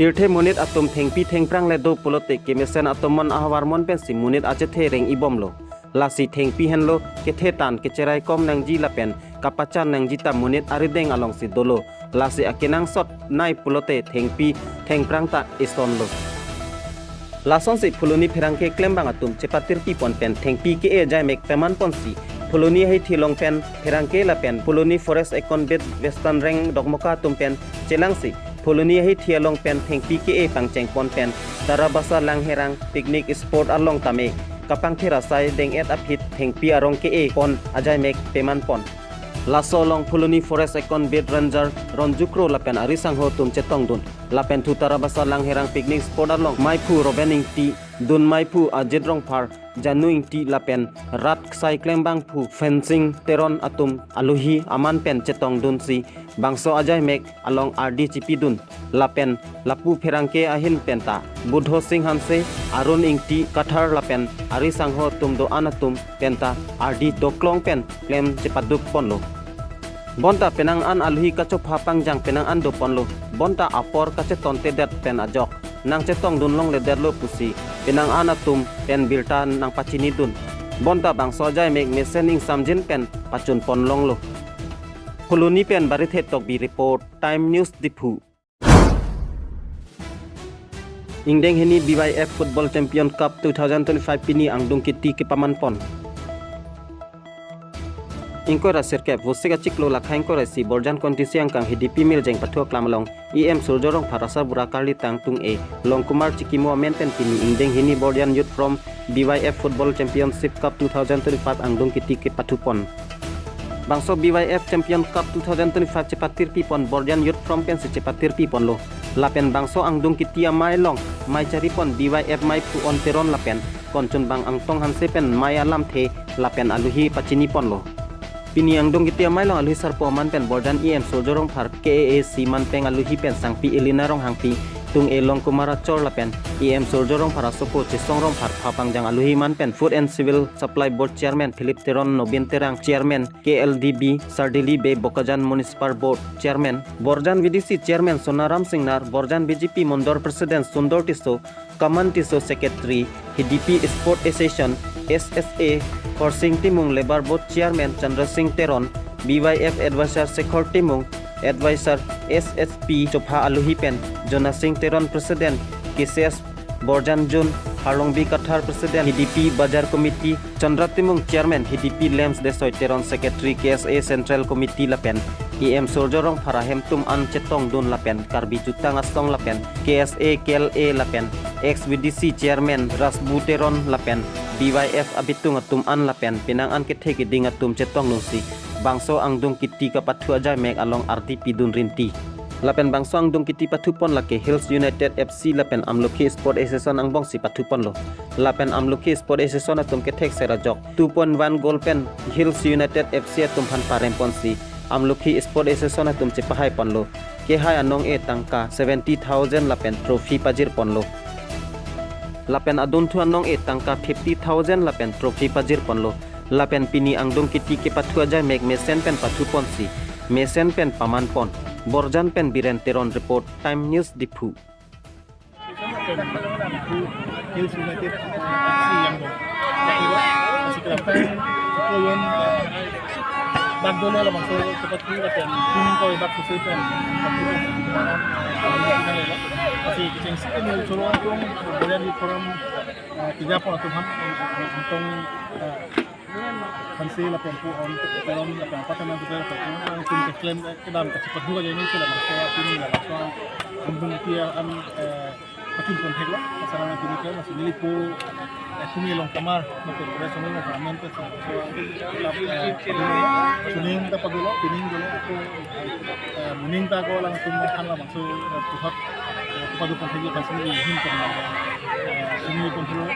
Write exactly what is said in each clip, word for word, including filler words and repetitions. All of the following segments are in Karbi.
Pirthe monit atum thengpi thengphrang le do pulote kemesen atomon ahavar mon pensi monit achethe reng-ibomlo. Lasi thengpi henlo kethe tan kecheraikom nangji lapen kapachan nangji ta monit arideng alongsi dolo. Lasi akenangsot nai pulote thengpi thengphrang ta isonlo. Lasonsi Phuloni pherangke klembang atum chepatirpipon pen thengpi ke-e ajaimek pemanponsi Phuloni ahithi along pen pherangke lapen Phuloni Forest Account Bid Western Range Dokmoka atum pen chelangsi Phuloni ahithi along pen thengpi ke-e pangchengpon pen Tarabasa Langherang picnic spot along tame kapangthir asai deng-et aphi thengpi arong ke-e pon ajaimek pemanpon. Laso along Phuloni Forest Account Bid Ranger Ronju Kro lapen ari sangho atum chetongdun. Lapen thu Tarabasa Langherang picnic spot along maiphu Roben Ingti, dun maiphu Ajit Rongphar, Janu Ingti lapen rat ksai klembangphu Fencing Teron atum alohi aman pen chetongdunsi bangso ajaimek along ardi chipidun. Lapen lapu pherangke ahin penta Budho Sing Hanse, Arun Ingti Kathar lapen ari sangho atum do-an atum penta ardi doklong pen klem chepaduk ponlo. Bonta penang an alohi kachopha pangjang penang an doponlo. Bonta apor kachetontedet pen ajok nangchetongdun longledetlo pusi penang an atum pen birta nangpachinidun. Bonta bangso ajaimek mesen ingsamjin pen pachunpon longlo. Phuloni pen Barithe Tokbi report, Time News Diphu. Ingdeng hini B Y F Football Champion Cup two thousand twenty-five pini angdung kiti kepamanpon. Ingkoi ra sirkep Vosik achiklo lakha ingkoi ra isi Borjan constituency angkang Hidipi Mirjeng pathu aklam along E M Surjo Rongphar asarbura karli tangtung-e Longkumar Chikimo amen pen pini ingdeng hini Borjan Youth Forum B Y F Football Championship Cup two thousand twenty-five angdung kiti kepathupon. Bangso B Y F Champion Cup two thousand twenty-five chepatirpipon Borjan Youth Forum pensi chepatirpiponlo. Lapen bangso angdung kiti amei along mei charipon B Y F maiphu On Teron lapen konchunbang Angtong Hanse pen mei alamthe lapen alohi pachiniponlo. Pini angdung kiti amei along alohi sarpo aman pen Borjan E M Surjo Rongphar, K A A C manpeng alohi pen sangpi Elina Ronghangpi, tung-e Longkumar achor lapen E M Surjo Rongphar asopo Chesong Rongphar, phapangjang alohi aman pen Food and Civil Supply Board Chairman Philip Teron, Nobin Terang, Chairman K L D B, Sardili Bey, Bokajan Municipal Board Chairman, Borjan V D C Chairman Sonaram Singnar, Borjan B J P Mondol President Sundor Tisso, Kaman Tisso, Secretary, Hidipi Sport Association, S S A, Khorsing Timung, Labour Board Chairman Chandra Singh Teron, B Y F Advisor Shekhar Timung, Advisor S S P chopha alohi pen Jona Singh Teron, President K C S Borjan Zone, Harlongbi Kathar, President Hidipi Bazar Committee, Chandra Timung, Chairman Hidipi Lems, Desoi Teron, Secretary K S A Central Committee lapen E M Surjo Rongphar ahemtun an chetongdun lapen Karbi Jutang Asong lapen K S A K L A lapen ex V D C Chairman Rasbu Teron lapen B Y F abitung atum an lapen penang an kethe keding atum chetongdunsi bangso angdung kiti kapathu ajaimek along ardi pidun rinti. Lapen bangso angdung kiti pathupon lake Hills United F C lapen Amlokhi Sport Association angbongsi pathuponlo. Lapen Amlokhi Sport Association atum kethek ser ajok two point one goal pen Hills United F C atum aphan paremponsi Amlokhi Sport Association atum chepahaiponlo. Kehai anong-e tangka seventy thousand lapen trophy pajirponlo. Lapen adunthu anong-e tangka fifty thousand lapen trophy pajirponlo. Lapen pini angdung kiti kepathu ajaimek mesen pen pathuponsi mesen pen pamanpon. Borjan pen Biren Teron report, Time News Diphu. Hills United F C Yangon. Asi kelapang, Koyon, bak dolo labangso tempat ini lapen, kuning koi bak khusus pen, asi keceng sih ini coro atum, Borjan Youth Forum, eh, tiga pon atum ham, atum, eh, Hanse lapen pu On Teron lapen apa teman kita lapen atum keklem kedam kachepadu aja ini sila bangso atum ini labangso angdung kiti an, eh, pachunpon theklo, pasaran atum ini kan masih nelipo, eh, kumi Longkumar, mate kore soni lo kamen pe so, so, eh, suning ta padulo, pining dolo, eh, muning ta ko lang atum kan labangso, eh, puhat, eh, paduponthek pasi hin kan, eh, sini pon dolo.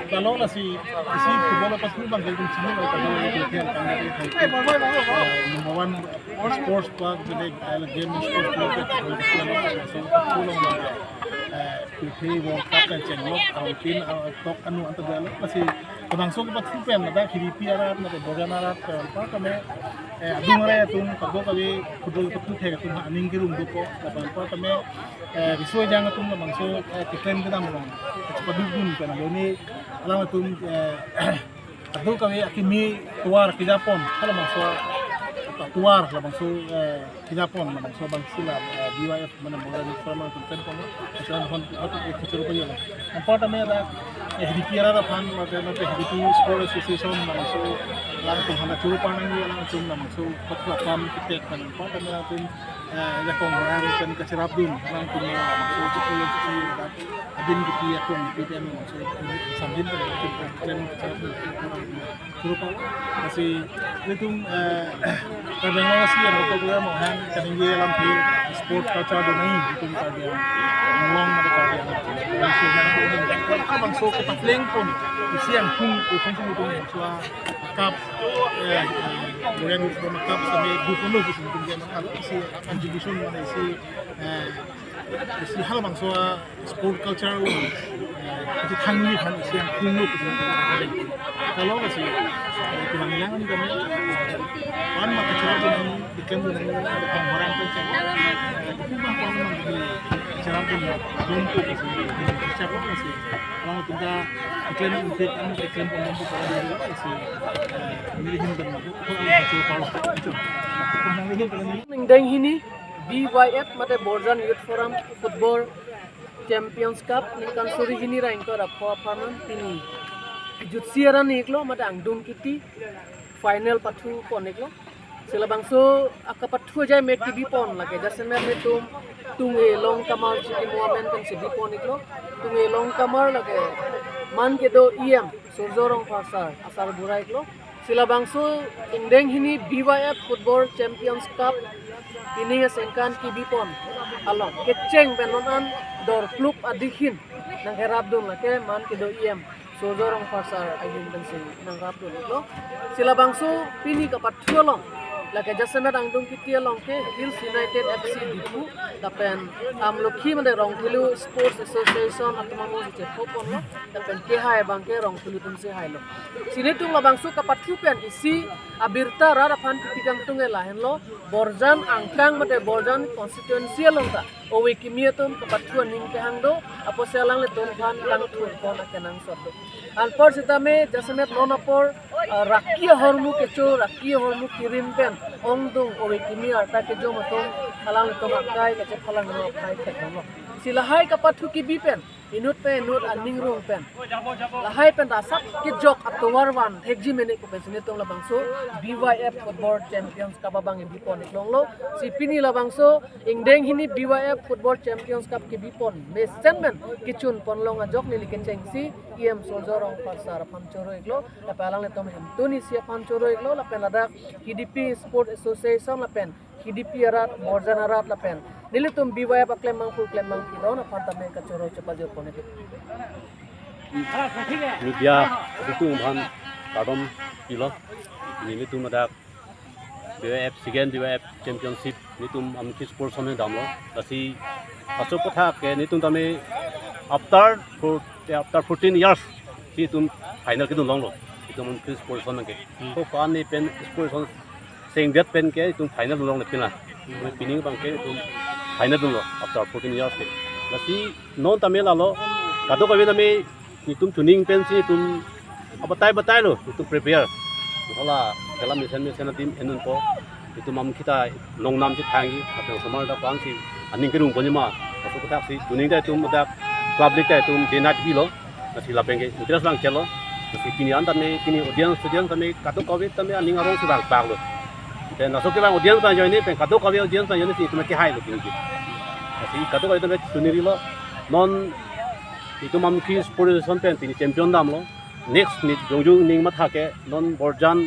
Kalau nasi, isi football apa sini bang, kalau sini lo, kalau itu kan, kan, eh, number one sports club, jadi, eh, game sports club, so, so, eh, Pi World Cup pen chenglok arongpin, ah, tok anu anta dalo. Lasi labangso kepathu pen ladak Hidipi arat, mate Borjan arat pen, anparta me, eh, adung arai atum, kadokave football kepathu thek atum aning kerung dopo, lapen anparta me, eh, riso ejang atum labangso, eh, keklem kedam along kachepadukdun pen alo ni alangtum, eh, kadokave akimi tovar kejapon, halabangso atovar, labangso, eh, kejapon, labangso abangsi la, eh, B Y F mane Borjan Youth Forum atum pen pon, acara hon, hon, eh, kachoro payo la. Anparta me la, eh, Hidipi arat aphan, mate, mate Hidipi Sport Association, labangso, alangtum aphan choro panang ye, alangtum labangso, pathu aphan kitek pen, anparta me alangtum, eh, jakong horang pen kacherapdun, alangtum labangso, chupu chupu, adin kipi akun kipi pen, so, sambil pen, pen, pen, pen, pen, pen, lasi, nelitum, eh, Karbi Anglong asi, ano, program mohang, kaningje alam phi, sport culture do nai, nelitum Karbi Anglong, mate Karbi Anglong. Labangso kepathleng pon, isi angkung, isi angkung nelitum, so, cup, eh, eh, Borjan Youth Forum cup, kami dukung lo, isi nelitum, isi contribution, mane isi, eh, isi halabangso sport culture lo, eh, isi thangni aphan isi angkung lo, isi angkung lo. Kalau kasi, eh, tulang ilang kami, eh, pan maka cara tu nang, ikan tu nang, ada orang pen cek. Eh, itu mah pan mah di cara tu nang, belum tu kasi, siapa kasi. Kalau kita ikan impit, ikan pun mampu kalau dia itu kasi, eh, milihin dan mampu, kalau itu kalau itu. Kalau itu kalau Ningdeng hini B Y F mate Borjan Youth Forum Football Champions Cup ningkan suri hini ra ingkoi ra pho apharman pini jutsi aran iklo mate angdung kiti final pathu pon iklo. Si labangso akapathu ajai mek kibi pon lake jasemet nelitum Tunge Longkamar Chicken Women pen si bi pon iklo. Tunge Longkamar lake man kedo E M Surjo Rongphar sir asarbura iklo. Si labangso ingdeng hini B Y F Football Champions Cup ining asengkan kibi pon along kecheng pen non an dor klub adihin nangkerapdun lake man kedo E M Surjo Rongphar sir ahin pensi nangrapdun iklo. Si labangso pini kapathu along lake jasemet angdung kiti along ke Hills United F C Diphu lapen Amlokhi mate Rongthelu Sports Association atum ango si chepho ponlo. Lapen kehai abang ke Rongthelu atum si hailo. Si nelitum labangso kapathu pen isi abirta rat aphan kipi kangtung ke lahenlo. Borjan angkang mate Borjan constituency along ta ove kimi atum kapathu aning kehang do, apotsi alanglitum aphan kangthur pon akenangsot do. Anpar sitame jasemet non apor, ah, raki ahormu kecho, raki ahormu kirim pen ongdung ove kimi arta kejom atum alanglitum akai kachephalang no akai thek lo. Si lahai kapathu kibi pen inut pen inut aning rung pen lahai pen ta asap kejok atovar van thekji mene ko pensi nelitum labangso B Y F Football Champions Cup abang bi pon iklonglo. Si pini labangso ingdeng hini B Y F Football Champions Cup kibi pon mesen pen kichun ponlong ajok neli kechengsi E M Surjo Rongphar sir aphan choro iklo. Lapen alanglitum hemtun isi aphan choro iklo. Lapen ladak Hidipi Sport Association lapen Hidipi arat, Borjan arat lapen nelitum B Y F aklem mangphu klem mangphi don aphan tame kachoro chepajor pon iklo. Media atum aphan kardom pilo. Nelitum ladak B Y F second B Y F championship nelitum Amlokhi Sports Association damlo. Lasi aso aputhak ke nelitum tame after four, after fourteen years si itum final kedun longlo. Itum Amlokhi Sports Association ke. Hmm. Ko kan ni pen Sports Association sengdet pen ke itum final dunlong le pina. Itum pining abang ke itum final dunlo after fourteen years ke. Lasi non tame lalo kadokave tame itum chuning pensi itum abatai batai lo itum prepare. Hala khela mesen mesen adim enun po itum Amlokhi ta longnam si thangji, apen osomar ta ko-ansi aning kerung ponji ma. Aso aputhak si chuning ta itum dak public ta itum day night bilo. Lasi lapen ke interest lang chelo. Lasi pini an tame pini audience audience tame kadokave tame aning arong si bang bang lo. Pen laso kevang audience bang ajoine pen kadokave audience bang ajoine si itum kehai lo pini ke. Lasi kadokave tame chuning rilo. Non itum Amlokhi Sports Association pen pini champion damlo. Next ni jongjung ning matha ke non Borjan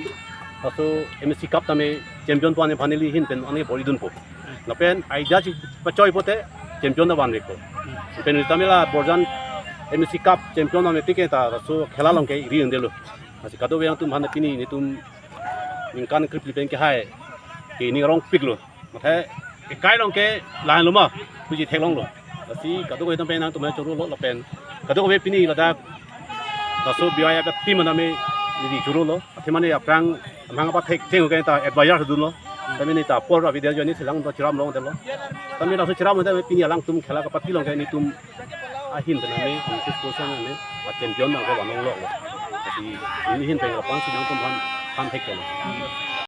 laso M S C Cup tame champion pon aphan neli ahin pen ane bor-idun po. Lapen idea si pachoi pote champion ta vanvek po. Pen tame la Borjan M S C Cup champion ame tike ta laso khela along ke ri undelo. Lasi kadokave atum aphan pini nelitum ningkan krip li pen kehai ke ning arong piklo. Matha ekai along ke lahenlo ma puji theklonglo. Lasi kadokave atum pen nangtum choro lo lapen kadokave pini ladak laso B Y F team aname neli choro lo. Athema ne aphrang amang apa thek cheng ke ta advisor dun lo. Tame ne ta apor avideo joni selang do chiram long delo. Tame laso chiram do pini alangtum khela kapati long ke netum ahin pen ame, Hemkhe Sports pen ame, a champion nang ke vanong lo. Lasi neli ahin pen lapu-an si nangtum aphan, aphan thek ke lo.